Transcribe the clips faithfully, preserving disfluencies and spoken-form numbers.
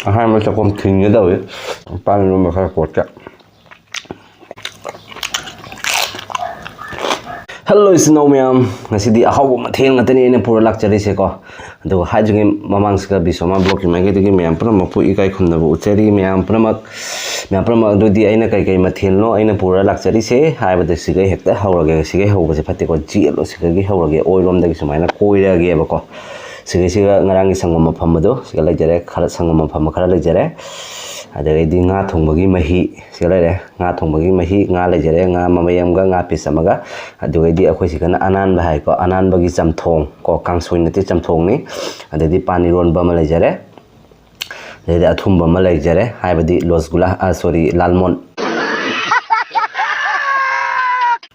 ꯑꯍꯥꯟꯕ ꯆꯥꯛꯈꯣꯝ ꯊꯤꯟꯒꯦ ꯇꯧꯏ꯫ ꯄꯥꯟ ꯏꯔꯣꯟꯕ ꯈꯔ ꯀꯣꯠꯀꯦ꯫ ꯍꯜꯂꯣ ꯏꯆꯤꯟ ꯏꯅꯥꯎ ꯃꯌꯥꯝ, ꯉꯁꯤꯗꯤ ꯑꯍꯥꯎꯕ ꯃꯊꯦꯜ ꯉꯥꯛꯇꯅꯤ ꯑꯩꯅ ꯄꯨꯔ ꯂꯥꯛꯆꯔꯤꯁꯦꯀꯣ꯫ ꯑꯗꯨꯒ ꯍꯥꯏꯗ꯭ꯔꯤꯉꯩ ꯃꯃꯥꯡꯁꯤꯗ ꯕꯤꯁꯣꯃꯥ ꯕ꯭ꯂꯣꯛꯀꯤ ꯃꯥꯏꯀꯩꯗꯒꯤ ꯃꯌꯥꯝ ꯄꯨꯝꯅꯃꯛꯄꯨ ꯏꯀꯥꯏ ꯈꯨꯝꯅꯕ ꯎꯠꯆꯔꯤ꯫ ꯃꯌꯥꯝ ꯄꯨꯝꯅꯃꯛ, ꯃꯌꯥꯝ ꯄꯨꯝꯅꯃꯛ ꯑꯗꯨꯗꯤ ꯑꯩꯅ ꯀꯩ ꯀꯩ ꯃꯊꯦꯜꯅꯣ ꯑꯩꯅ ꯄꯨꯔ ꯂꯥꯛꯆꯔꯤꯁꯦ ꯍꯥꯏꯕꯗ ꯁꯤꯒꯩ ꯍꯦꯛꯇ ꯍꯧꯔꯒꯦ꯫ ꯁꯤꯒꯩ ꯍꯧꯕꯁꯦ ꯐꯠꯇꯦꯀꯣ, ꯌꯦꯠꯂꯣ, ꯁꯤꯗꯒꯤ ꯍꯧꯔꯒꯦ, ꯑꯣꯏꯔꯣꯝꯗꯒꯤ ꯁꯨꯃꯥꯏꯅ ꯀꯣꯏꯔꯛꯑꯒꯦꯕꯀꯣ꯫ ꯁꯤꯒꯩꯁꯤꯒ ꯉꯔꯥꯡꯒꯤ ꯁꯪꯒꯣꯝ ꯑꯐꯝꯕꯗꯣ ꯁꯤꯒ ꯂꯩꯖꯔꯦ, ꯈꯔ ꯁꯪꯒꯣꯝ ꯑꯐꯝꯕ ꯈꯔ ꯂꯩꯖꯔꯦ꯫ ꯑꯗꯒꯤꯗꯤ ꯉꯥ ꯊꯣꯡꯕꯒꯤ ꯃꯍꯤ ꯁꯤꯒ ꯂꯩꯔꯦ꯫ ꯉꯥ ꯊꯣꯡꯕꯒꯤ ꯃꯍꯤ, ꯉꯥ ꯂꯩꯖꯔꯦ, ꯉꯥ ꯃꯃꯩ ꯑꯃꯒ ꯉꯥ ꯄꯤꯁ ꯑꯃꯒ꯫ ꯑꯗꯨꯒꯩꯗꯤ ꯑꯩꯈꯣꯏ ꯁꯤꯒꯅ ꯑꯅꯥꯟꯕ ꯍꯥꯏꯀꯣ, ꯑꯅꯥꯟꯕꯒꯤ ꯆꯝꯊꯣꯡ ꯀꯣ, ꯀꯥꯡꯁꯣꯏ ꯅꯠꯇꯦ, ꯆꯝꯊꯣꯡꯅꯤ꯫ ꯑꯗꯩꯗꯤ ꯄꯥꯟ ꯏꯔꯣꯟꯕ ꯑꯃ ꯂꯩꯖꯔꯦ, ꯑꯗꯩꯗꯤ ꯑꯊꯨꯝꯕ ꯑꯃ ꯂꯩꯖꯔꯦ, ꯍꯥꯏꯕꯗꯤ ꯂꯣꯁꯒꯨꯂꯥ, ꯑ, ꯁꯣꯔꯤ, ꯂꯥꯜꯃꯣꯟ꯫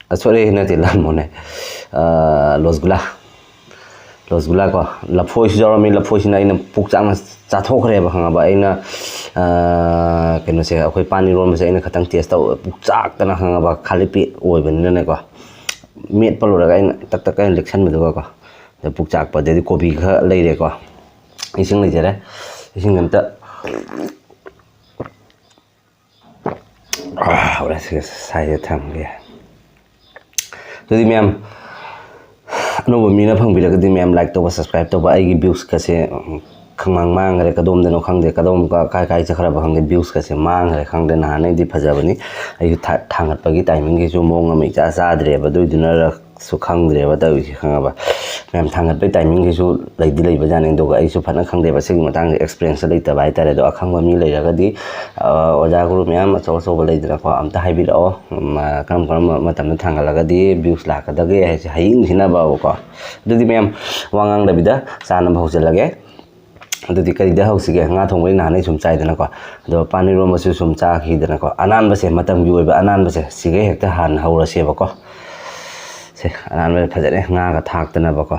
ꯑ, ꯁꯣꯔꯤ, ꯅꯠꯇꯦ, ꯂꯥꯜꯃꯣꯟꯅꯦ꯫ ꯑ, ꯂꯣꯁꯒꯨꯂꯥ꯫ ꯂꯣꯁꯒꯨꯂꯥ ꯀꯣ, ꯂꯐꯣꯏꯁꯨ ꯌꯥꯎꯔꯝꯃꯤ꯫ ꯂꯐꯣꯏꯁꯤꯅ ꯑꯩꯅ ꯄꯨꯛ ꯆꯥꯛꯅ ꯆꯥꯊꯣꯛꯈ꯭ꯔꯦꯕ, ꯈꯪꯉꯕ? ꯑꯩꯅ, ꯑ, ꯀꯩꯅꯣꯁꯦ, ꯑꯩꯈꯣꯏ ꯄꯥꯟ ꯏꯔꯣꯟꯕꯁꯦ ꯑꯩꯅ ꯈꯤꯇꯪ ꯇꯦꯁ ꯇꯧꯕ, ꯄꯨꯛ ꯆꯥꯛꯇꯅ, ꯈꯪꯉꯕ? ꯈꯥꯂꯤ ꯄꯦꯠ ꯑꯣꯏꯕꯅꯤꯅꯅꯦꯀꯣ, ꯃꯦꯠꯄ ꯂꯣꯏꯔꯒ ꯑꯩꯅ ꯇꯛ ꯇꯛ ꯑꯩꯅ ꯂꯤꯛꯁꯟꯕꯗꯨꯒꯀꯣ, ꯑꯗ ꯄꯨꯛ ꯆꯥꯛꯄ꯫ ꯑꯗꯩꯗꯤ ꯀꯣꯕꯤ ꯈꯔ ꯂꯩꯔꯦꯀꯣ, ꯏꯁꯤꯡ ꯂꯩꯖꯔꯦ, ꯏꯁꯤꯡ ꯑꯝꯇ, ꯑꯥ, ꯍꯧꯔꯦ, ꯁꯤ ꯁꯥꯏꯗ ꯊꯝꯒꯦ꯫ ꯑꯗꯨꯗꯤ ꯃꯌꯥꯝ, ꯑꯅꯧꯕ ꯃꯤꯅ ꯐꯪꯕꯤꯔꯒꯗꯤ ꯃꯌꯥꯝ ꯂꯥꯏꯛ ꯇꯧꯕ, ꯁꯕꯁꯀ꯭ꯔꯥꯏꯕ ꯇꯧꯕ꯫ ꯑꯩꯒꯤ ꯚ꯭ꯌꯨꯁꯀꯁꯦ, ꯎꯝ, ꯈꯪꯃꯥꯡ ꯃꯥꯡꯈ꯭ꯔꯦ, ꯀꯗꯣꯝꯗꯅꯣ ꯈꯪꯗꯦ, ꯀꯗꯣꯝ ꯀ-, ꯀꯥꯏ ꯀꯥꯏ ꯆꯠꯈ꯭ꯔꯕ ꯈꯪꯗꯦ, ꯚ꯭ꯌꯨꯁꯀꯁꯦ ꯃꯥꯡꯈ꯭ꯔꯦ, ꯈꯪꯗꯦ꯫ ꯅꯍꯥꯟꯅꯩꯗꯤ ꯐꯖꯕꯅꯤ, ꯑꯩꯁꯨ ꯊꯥ-, ꯊꯥꯡꯒꯠꯄꯒꯤ ꯇꯥꯏꯃꯤꯡꯒꯤꯁꯨ ꯃꯑꯣꯡ ꯑꯃ ꯏꯆꯥ ꯆꯥꯗ꯭ꯔꯦꯕ, ꯑꯗꯨꯏꯗꯨꯅꯔꯁꯨ ꯈꯪꯗ꯭ꯔꯦꯕ ꯇꯧꯔꯤꯁꯦ, ꯈꯪꯉꯕ? ꯃꯌꯥꯝ, ꯊꯥꯡꯒꯠꯄꯒꯤ ꯇꯥꯏꯃꯤꯡꯁꯤꯁꯨ ꯂꯩꯗꯤ ꯂꯩꯕꯖꯥꯠꯅꯤ, ꯑꯗꯨꯒ ꯑꯩꯁꯨ ꯐꯖꯅ ꯈꯪꯗꯦꯕ, ꯁꯤꯒꯤ ꯃꯇꯥꯡꯗ ꯑꯦꯛꯁꯄꯤꯔꯤꯌꯦꯟꯁꯁꯦ ꯂꯩꯇꯕ ꯍꯥꯏꯇꯥꯔꯦ꯫ ꯑꯗꯣ ꯑꯈꯪꯕ ꯃꯤ ꯂꯩꯔꯒꯗꯤ, ꯑ, ꯑꯣꯖꯥ ꯒꯨꯔꯨ ꯃꯌꯥꯝ ꯑꯆꯧ ꯑꯆꯧꯕ ꯂꯩꯗꯅꯀꯣ, ꯑꯝꯇ ꯍꯥꯏꯕꯤꯔꯛꯑꯣ꯫ ꯎꯝ, ꯑ, ꯀꯔꯝ ꯀꯔꯝꯕ ꯃꯇꯝꯗ ꯊꯥꯡꯒꯠꯂꯒꯗꯤ ꯚ꯭ꯌꯨꯁ ꯂꯥꯛꯀꯗꯒꯦ ꯍꯥꯏꯁꯦ ꯍꯌꯦꯡꯁꯤꯅꯕꯀꯣ꯫ ꯑꯗꯨꯗꯤ ꯃꯌꯥꯝ, ꯋꯥ ꯉꯥꯡꯗꯕꯤꯗ ꯆꯥꯅꯕ ꯍꯧꯖꯤꯜꯂꯒꯦ꯫ ꯑꯗꯨꯗꯤ ꯀꯔꯤꯗ ꯍꯧꯁꯤꯒꯦ? ꯉꯥ ꯊꯣꯡꯕꯗꯤ ꯅꯍꯥꯟꯅꯩ ꯁꯨꯝ ꯆꯥꯏꯗꯅꯀꯣ, ꯑꯗꯣ ꯄꯥꯟ ꯏꯔꯣꯟꯕꯁꯨ ꯁꯨꯝ ꯆꯥꯈꯤꯗꯅꯀꯣ꯫ ꯑꯅꯥꯟꯕꯁꯦ, ꯃꯇꯝꯒꯤ ꯑꯣꯏꯕ ꯑꯅꯥꯟꯕꯁꯦ, ꯁꯤꯒꯩ ꯍꯦꯛꯇ ꯍꯥꯟꯅ ꯍꯧꯔꯁꯦꯕꯀꯣ꯫ ꯁꯦ, ꯑꯅꯥꯟꯕꯁꯦ ꯐꯖꯅ ꯉꯥꯒ ꯊꯥꯛꯇꯅꯕꯀꯣ꯫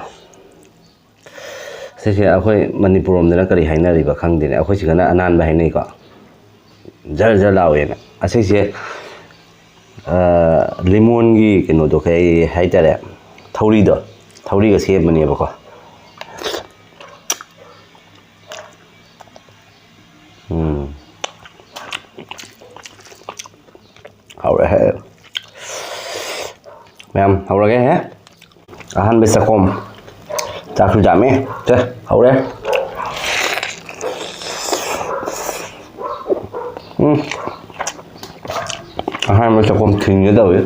ꯁꯤꯁꯦ ꯑꯩꯈꯣꯏ ꯃꯅꯤꯄꯨꯔ ꯂꯣꯝꯗꯅ ꯀꯔꯤ ꯍꯥꯏꯅꯔꯤꯕ ꯈꯪꯗꯦꯅꯦ, ꯑꯩꯈꯣꯏ ꯁꯤꯗꯅ ꯑꯅꯥꯟꯕ ꯍꯥꯏꯅꯩꯀꯣ, ꯖꯔ ꯖꯔ ꯂꯥꯎꯋꯦꯅ꯫ ꯑꯁꯤꯁꯦ, ꯑ, ꯂꯤꯃꯣꯟꯒꯤ ꯀꯩꯅꯣꯗꯣ, ꯀꯩ ꯍꯥꯏꯇꯥꯔꯦ, ꯊꯧꯔꯤꯗꯣ, ꯊꯧꯔꯤꯒ ꯁꯦꯝꯕꯅꯦꯕꯀꯣ꯫ ꯍꯧꯔꯒꯦꯍꯦ꯫ ꯑꯍꯥꯟꯕ ꯆꯥꯛꯈꯣꯝ꯫ ꯆꯥꯛꯁꯨ ꯌꯥꯝꯃꯦ꯫ ꯁꯦ, ꯍꯧꯔꯦ꯫ ꯎꯝ꯫ ꯑꯍꯥꯟꯕ ꯆꯥꯛꯈꯣꯝ ꯊꯤꯟꯒꯦ ꯇꯧꯏ꯫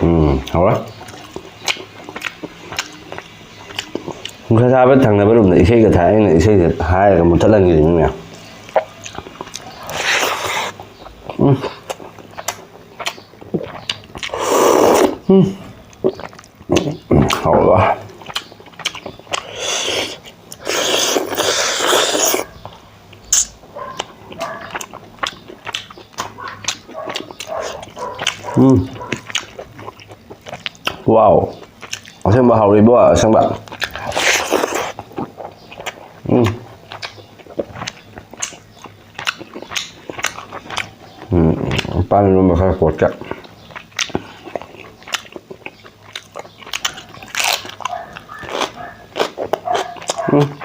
ꯎꯝ, ꯍꯧꯔꯦ꯫ ꯅꯨꯡꯁꯥ ꯁꯥꯕ ꯊꯪꯅꯕ ꯔꯨꯝꯗ ꯏꯁꯩꯒ ꯊꯥꯏ, ꯑꯩꯅ ꯏꯁꯩꯁꯦ ꯍꯥꯏꯔꯒ ꯃꯨꯠꯊꯠꯍꯟꯈꯤꯕꯅꯤ ꯃꯌꯥꯝ꯫ ꯎꯝ꯫ ꯎꯝ꯫ ꯍꯥꯎꯕ꯫ ꯎꯝ꯫ ꯋꯥꯎ꯫ ꯑꯁꯦꯡꯕ ꯍꯥꯎꯔꯤꯕꯣ, ꯑꯁꯦꯡꯕ꯫ ꯎꯝ꯫ ꯎꯝ, ꯄꯥꯟ ꯏꯔꯣꯟꯕ ꯈꯔ ꯀꯣꯠꯀꯦ꯫ ꯎꯝ꯫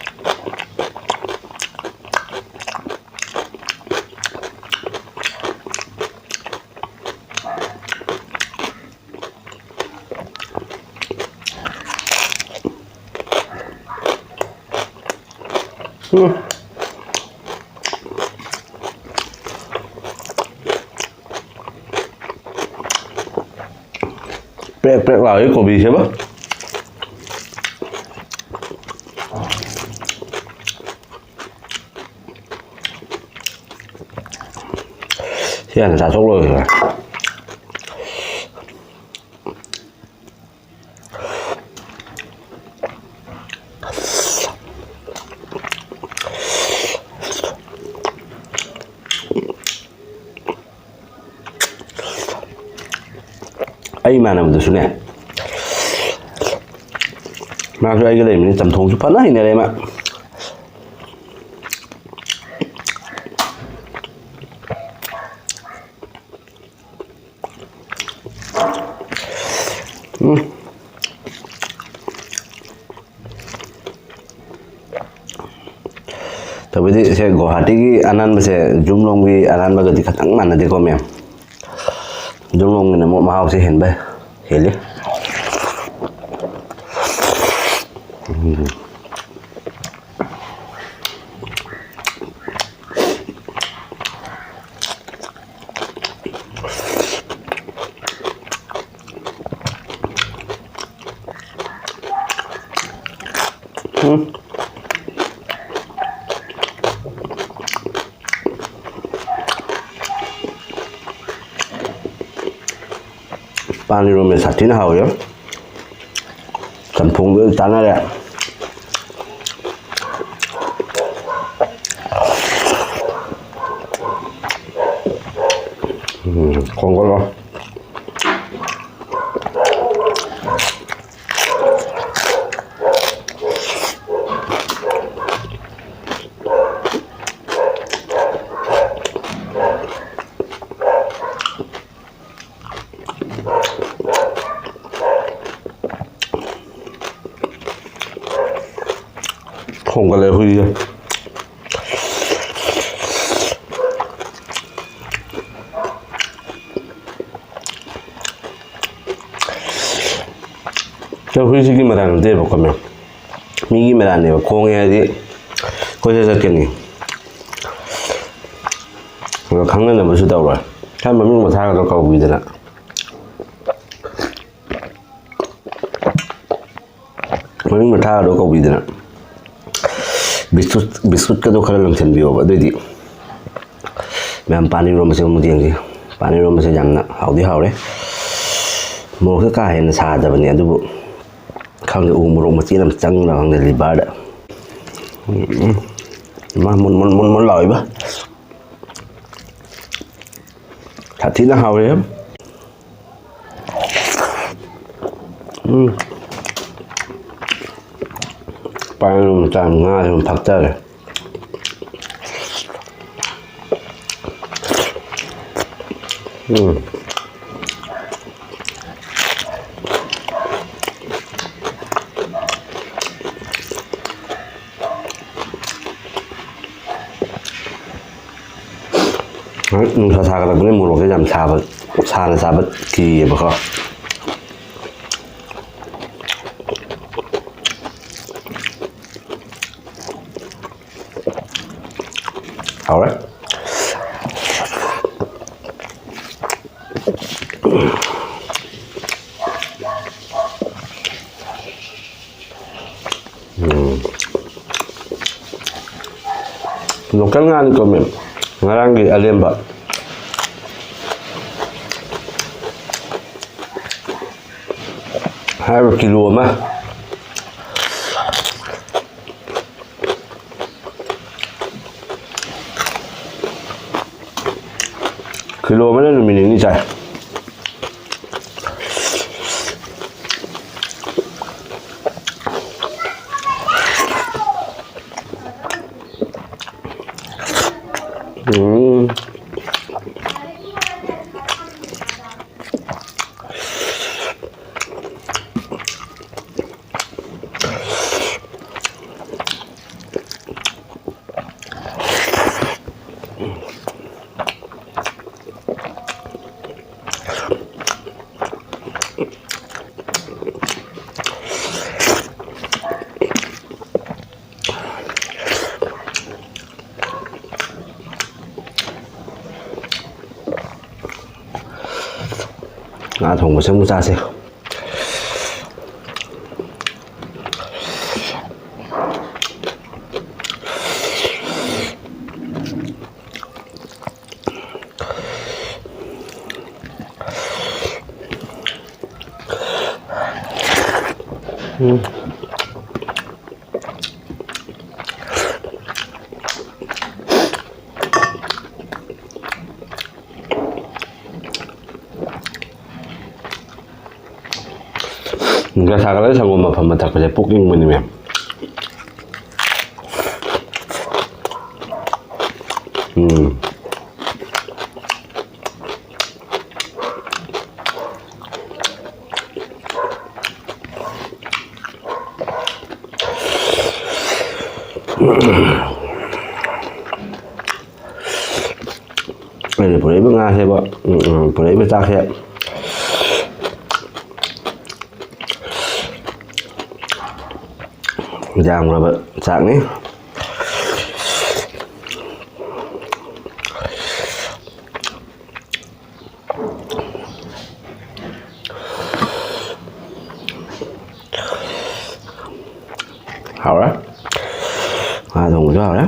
ꯎꯝ꯫ ꯄ꯭ꯔꯦꯛ ꯄ꯭ꯔꯦꯛ ꯂꯥꯎꯏ ꯀꯣꯕꯤꯁꯦꯕ꯫ ꯁꯤ ꯍꯥꯟꯅ ꯆꯥꯊꯣꯛ ꯂꯣꯏꯔꯒ꯫ ꯑꯩ ꯏꯃꯥꯟꯅꯕꯗꯨꯁꯨꯅꯦ, ꯃꯥꯁꯨ ꯑꯩꯒ ꯂꯩꯕꯅꯤ, ꯆꯝꯊꯣꯡꯁꯨ ꯐꯅ ꯍꯩꯅꯔꯦ ꯃꯥ꯫ ꯎꯝ꯫ ꯇꯧꯕꯗꯤ ꯁꯦ ꯒꯨꯋꯥꯍꯥꯇꯤꯒꯤ ꯑꯅꯥꯟꯕꯁꯦ ꯌꯨꯝꯂꯣꯝꯒꯤ ꯑꯅꯥꯟꯕꯒꯗꯤ ꯈꯤꯇꯪ ꯃꯥꯟꯅꯗꯦꯀꯣ ꯃꯌꯥꯝ꯫ ꯖꯣꯡꯂꯣꯡꯒꯤꯅ ꯑꯃꯨꯛ ꯃꯍꯥꯎꯁꯦ ꯍꯦꯟꯕ ꯍꯦꯜꯂꯤ꯫ ꯎꯝ꯫ ꯎꯝ꯫ ꯄꯥꯟ ꯏꯔꯣꯝꯕ ꯁꯥꯊꯤꯅ ꯍꯥꯎꯋꯦ꯫ ꯆꯝꯊꯣꯡꯗꯨ ꯑꯗꯨꯝ ꯆꯥꯅꯔꯦ꯫ ꯎꯝ, ꯈꯣꯡꯒꯠꯂꯣ꯫ ꯊꯣꯡꯒꯠꯂꯦ ꯍꯨꯏꯁꯦ꯫ ꯁꯤ ꯍꯨꯏꯁꯤꯒꯤ ꯃꯔꯥꯜ ꯅꯠꯇꯦꯕꯀꯣ, ꯃꯦꯝ꯫ ꯃꯤꯒꯤ ꯃꯔꯥꯜꯅꯦꯕ꯫ ꯈꯣꯡꯉꯦ ꯍꯥꯏꯗꯤ ꯀꯣꯏꯆꯠ ꯆꯠꯀꯅꯤ꯫ ꯑꯗꯣ ꯈꯪꯅꯅꯕꯁꯨ ꯇꯧꯔꯣꯏ꯫ ꯈꯔ ꯃꯃꯤꯡ ꯃꯊꯥꯒꯗꯣ ꯀꯧꯕꯤꯗꯅ꯫ ꯃꯃꯤꯡ ꯃꯊꯥꯒꯗꯣ ꯀꯧꯕꯤꯗꯅ꯫ ꯕꯤꯁꯀꯨꯠ, ꯕꯤꯁꯀꯨꯠꯀꯗꯣ ꯈꯔ ꯂꯪꯁꯤꯟꯕꯤꯌꯣꯕ꯫ ꯑꯗꯨꯑꯣꯏꯗꯤ ꯃꯌꯥꯝ ꯄꯥꯟ ꯏꯔꯣꯝꯕꯁꯦ ꯑꯃꯨꯛ ꯌꯦꯡꯁꯤ꯫ ꯄꯥꯟ ꯏꯔꯣꯝꯕꯁꯦ ꯌꯥꯝꯅ ꯍꯥꯎꯗꯤ ꯍꯥꯎꯔꯦ꯫ ꯃꯣꯔꯣꯛꯁꯦ ꯀꯥ ꯍꯦꯟꯅ ꯁꯥꯗꯕꯅꯦ, ꯑꯗꯨꯕꯨ ꯈꯪꯗꯦ, ꯎ ꯃꯣꯔꯣꯛ ꯃꯆꯦꯠ ꯑꯃ ꯆꯪꯕ꯭ꯔꯥ ꯈꯪꯗꯦ ꯂꯤꯚꯔꯗ꯫ ꯎꯝ, ꯎꯝ꯫ ꯏꯃꯥ, ꯃꯨꯟ, ꯃꯨꯟ, ꯃꯨꯟ, ꯃꯨꯟ ꯂꯥꯎꯏꯕ꯫ ꯁꯥꯊꯤꯅ ꯍꯥꯎꯔꯦ꯫ ꯎꯝ꯫ ꯄꯥꯏꯅ ꯃꯆꯥ ꯉꯥꯁꯦ ꯑꯗꯨꯝ ꯊꯥꯛꯆꯔꯦ꯫ ꯎꯝ꯫ ꯍꯣꯏ, ꯅꯨꯡꯁꯥ ꯁꯥꯒꯠꯂꯛꯄꯅꯤꯅ ꯃꯣꯔꯣꯛꯁꯦ ꯌꯥꯝ ꯁꯥꯕ ꯁꯥꯅ ꯆꯥꯕ ꯀꯤꯌꯦꯕꯀꯣ꯫ ꯍꯥꯎꯔꯦ꯫ ꯎꯝ꯫ ꯂꯣꯀꯦꯜ ꯉꯥꯅꯤꯀꯣ, ꯃꯦꯝ꯫ ꯉꯔꯥꯡꯒꯤ ꯑꯂꯦꯝꯕ꯫ ꯍꯥꯏꯔꯤꯕ ꯀꯤꯂꯣ ꯑꯃ꯫ ꯀꯤꯂꯣ ꯑꯃꯅ ꯅꯨꯃꯤꯠ ꯅꯤꯅꯤ ꯆꯥꯏ꯫ ꯎꯝ꯫ ꯉꯥ ꯊꯣꯡꯕꯁꯦ ꯑꯃꯨꯛ ꯆꯥꯁꯦ꯫ ꯎꯝ꯫ ꯅꯨꯡꯁꯥ ꯁꯥꯒꯠꯂꯒ ꯁꯪꯒꯣꯝ ꯑꯐꯝꯕ ꯊꯛꯄꯁꯦ ꯄꯨꯛ ꯏꯪꯕꯅꯤ, ꯃꯦꯝ꯫ ꯎꯝ꯫ ꯑꯩꯅ ꯄꯨꯔꯛꯏꯕ ꯉꯥꯁꯦꯕ, ꯎꯝ, ꯎꯝ, ꯄꯨꯔꯛꯏꯕ ꯆꯥꯛꯁꯦ ꯌꯥꯝꯈ꯭ꯔꯕ ꯆꯥꯛꯅꯤ꯫ ꯍꯥꯎꯔꯦ꯫ ꯉꯥ ꯊꯣꯡꯕꯁꯨ ꯍꯥꯎꯔꯦ꯫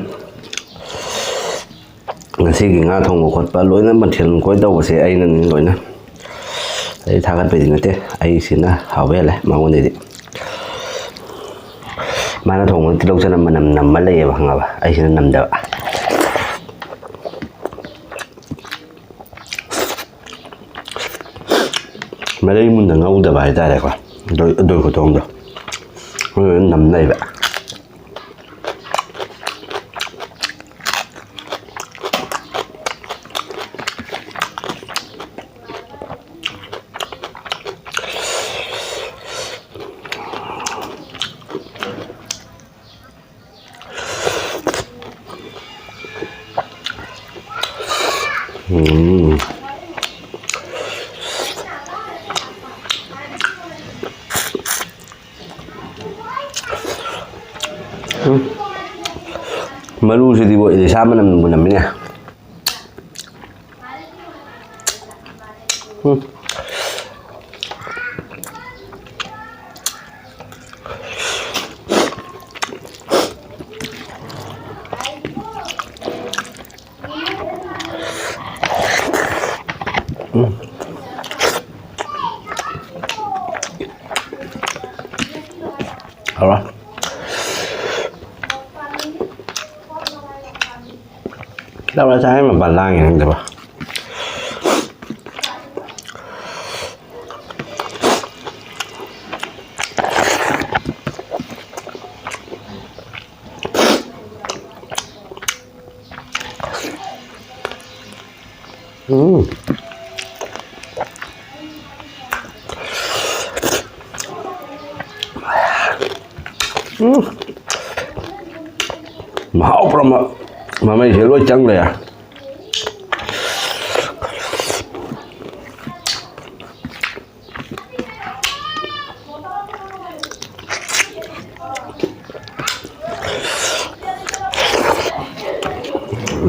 ꯉꯁꯤꯒꯤ ꯉꯥ ꯊꯣꯡꯕ ꯈꯣꯠꯄ ꯂꯣꯏꯅ ꯃꯊꯦꯜ ꯂꯨꯀꯣꯏ ꯇꯧꯕꯁꯦ ꯑꯩꯅꯅꯤ ꯂꯣꯏꯅ꯫ ꯑꯩ ꯊꯥꯒꯠꯄꯩꯗꯤ ꯅꯠꯇꯦ, ꯑꯩꯁꯤꯅ ꯍꯥꯎꯕ ꯍꯦꯜꯂꯦ ꯃꯉꯣꯟꯗꯩꯗꯤ꯫ ꯃꯥꯅ ꯊꯣꯡꯕꯗ ꯇꯤꯜꯍꯧ ꯆꯅꯝ ꯃꯅꯝ ꯅꯝꯕ ꯂꯩꯌꯦꯕ, ꯈꯪꯉꯕ? ꯑꯩꯁꯤꯅ ꯅꯝꯗꯕ꯫ ꯃꯔꯩ ꯃꯨꯟꯅ ꯉꯧꯗꯕ ꯍꯥꯏꯇꯥꯔꯦꯀꯣ, ꯑꯗꯨ, ꯑꯗꯨ ꯈꯨꯊꯣꯡꯗꯣ꯫ ꯑꯗꯨ ꯅꯝ ꯂꯩꯕ꯫ ꯎꯝ꯫ ꯎꯝ꯫ ꯃꯔꯨꯁꯤꯗꯤꯕꯣ ꯏꯂꯤꯁꯥ ꯃꯅꯝꯕꯨ ꯅꯝꯃꯤꯅꯦ꯫ ꯎꯝ꯫ ꯎꯝ꯫ ꯍꯥꯎꯔꯦ꯫ ꯆꯥꯛ ꯆꯥꯔꯤꯉꯩ ꯃꯄꯥꯟ ꯂꯥꯡꯉꯦ ꯅꯪꯗꯕ꯫ ꯎꯝ꯫ ꯎꯝ꯫ ꯃꯍꯥꯎ ꯄꯨꯔꯥ ꯃ-, ꯃꯃꯩꯁꯦ ꯂꯣꯏ ꯆꯪ ꯂꯩꯔꯦ꯫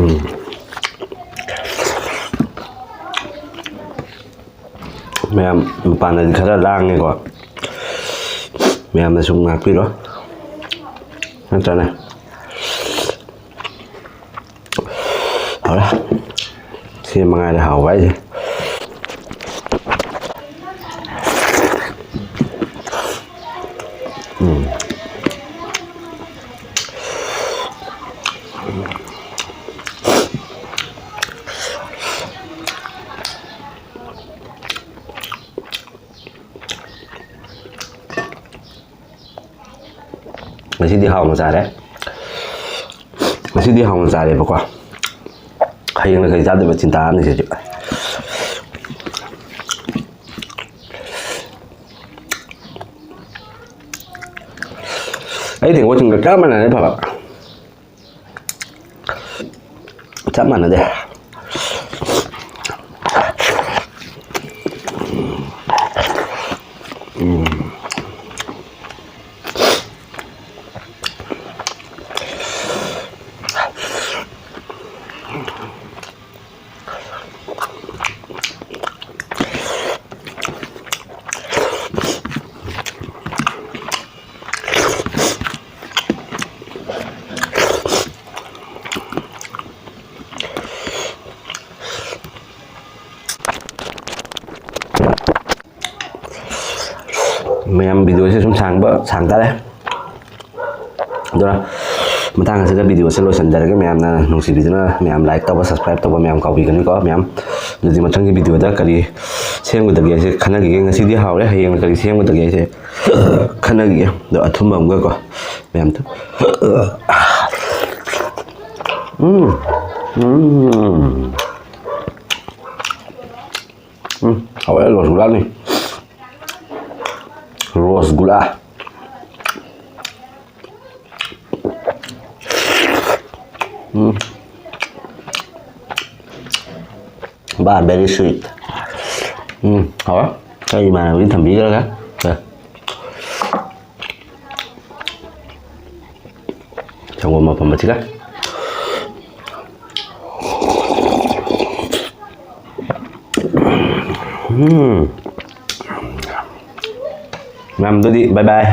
ꯎꯝ꯫ ꯃꯌꯥꯝ ꯃꯄꯥꯟꯗꯗꯤ ꯈꯔ ꯂꯥꯡꯉꯦꯀꯣ, ꯃꯌꯥꯝꯅꯁꯨ ꯉꯥꯛꯄꯤꯔꯣ, ꯅꯠꯇ꯭ꯔꯅꯦ? ꯍꯧꯔꯦ꯫ ꯁꯤ ꯃꯉꯥꯏꯔꯦ ꯍꯥꯎꯕ ꯍꯥꯏꯁꯦ꯫ ꯎꯝ꯫ ꯉꯁꯤꯗꯤ ꯍꯥꯎꯅ ꯆꯥꯔꯦ꯫ ꯉꯁꯤꯗꯤ ꯍꯥꯎꯅ ꯆꯥꯔꯦꯕꯀꯣ꯫ ꯍꯌꯦꯡꯅ ꯀꯔꯤ ꯆꯥꯗꯣꯏꯕ ꯆꯤꯟꯇꯥ ꯑꯃꯅꯤ ꯁꯤꯁꯨ꯫ ꯑꯩ ꯇꯦꯡꯀꯣꯠꯁꯤꯡꯗꯣ ꯆꯞ ꯃꯥꯟꯅꯔꯦ ꯐꯕ꯫ ꯆꯞ ꯃꯥꯟꯅꯗꯦ꯫ ꯎꯝ꯫ ꯃꯌꯥꯝ videoꯁꯦ ꯁꯨꯝ ꯁꯥꯡꯕ ꯁꯥꯡ ꯇꯥꯔꯦ꯫ ꯑꯗꯨꯅ ꯃꯇꯥꯡ ꯑꯁꯤꯗ videoꯁꯦ ꯂꯣꯏꯁꯤꯟꯖꯔꯒꯦ꯫ ꯃꯌꯥꯝꯅ ꯅꯨꯡꯁꯤꯕꯤꯗꯨꯅ ꯃꯌꯥꯝ like ꯇꯧꯕ, subscribe ꯇꯧꯕ ꯃꯌꯥꯝ ꯀꯥꯎꯕꯤꯒꯅꯨꯀꯣ ꯃꯌꯥꯝ꯫ ꯑꯗꯨꯗꯤ ꯃꯊꯪꯒꯤ videoꯗ ꯀꯔꯤ ꯁꯦꯝꯒꯗꯒꯦ ꯍꯥꯏꯁꯦ ꯈꯟꯅꯈꯤꯒꯦ꯫ ꯉꯁꯤꯗꯤ ꯍꯥꯎꯔꯦ, ꯍꯌꯦꯡꯅ ꯀꯔꯤ ꯁꯦꯝꯒꯗꯒꯦ ꯍꯥꯏꯁꯦ ꯈꯟꯅꯈꯤꯒꯦ꯫ ꯑꯗꯣ ꯑꯊꯨꯝꯕ ꯑꯃꯒꯀꯣ ꯃꯌꯥꯝ ꯊꯨ-, ꯎꯝ, ꯎꯝ, ꯎꯝ, ꯍꯥꯎꯔꯦ, ꯔꯣꯁꯒꯨꯂꯥꯅꯤ꯫ ꯔꯣꯁꯒꯨꯂꯥ꯫ ꯎꯝ꯫ ꯕꯥ, very sweet꯫ ꯎꯝ, ꯍꯥꯎꯔꯦ꯫ ꯑꯩ ꯏꯃꯥꯟꯅꯕꯒꯤ ꯊꯝꯕꯤꯈ꯭ꯔꯒ꯫ ꯑꯦ꯫ ꯁꯪꯒꯣꯝ ꯑꯐꯝꯕꯁꯤꯒ꯫ ꯎꯝ꯫ ꯃꯌꯥꯝꯗꯨꯗꯤ bye bye꯫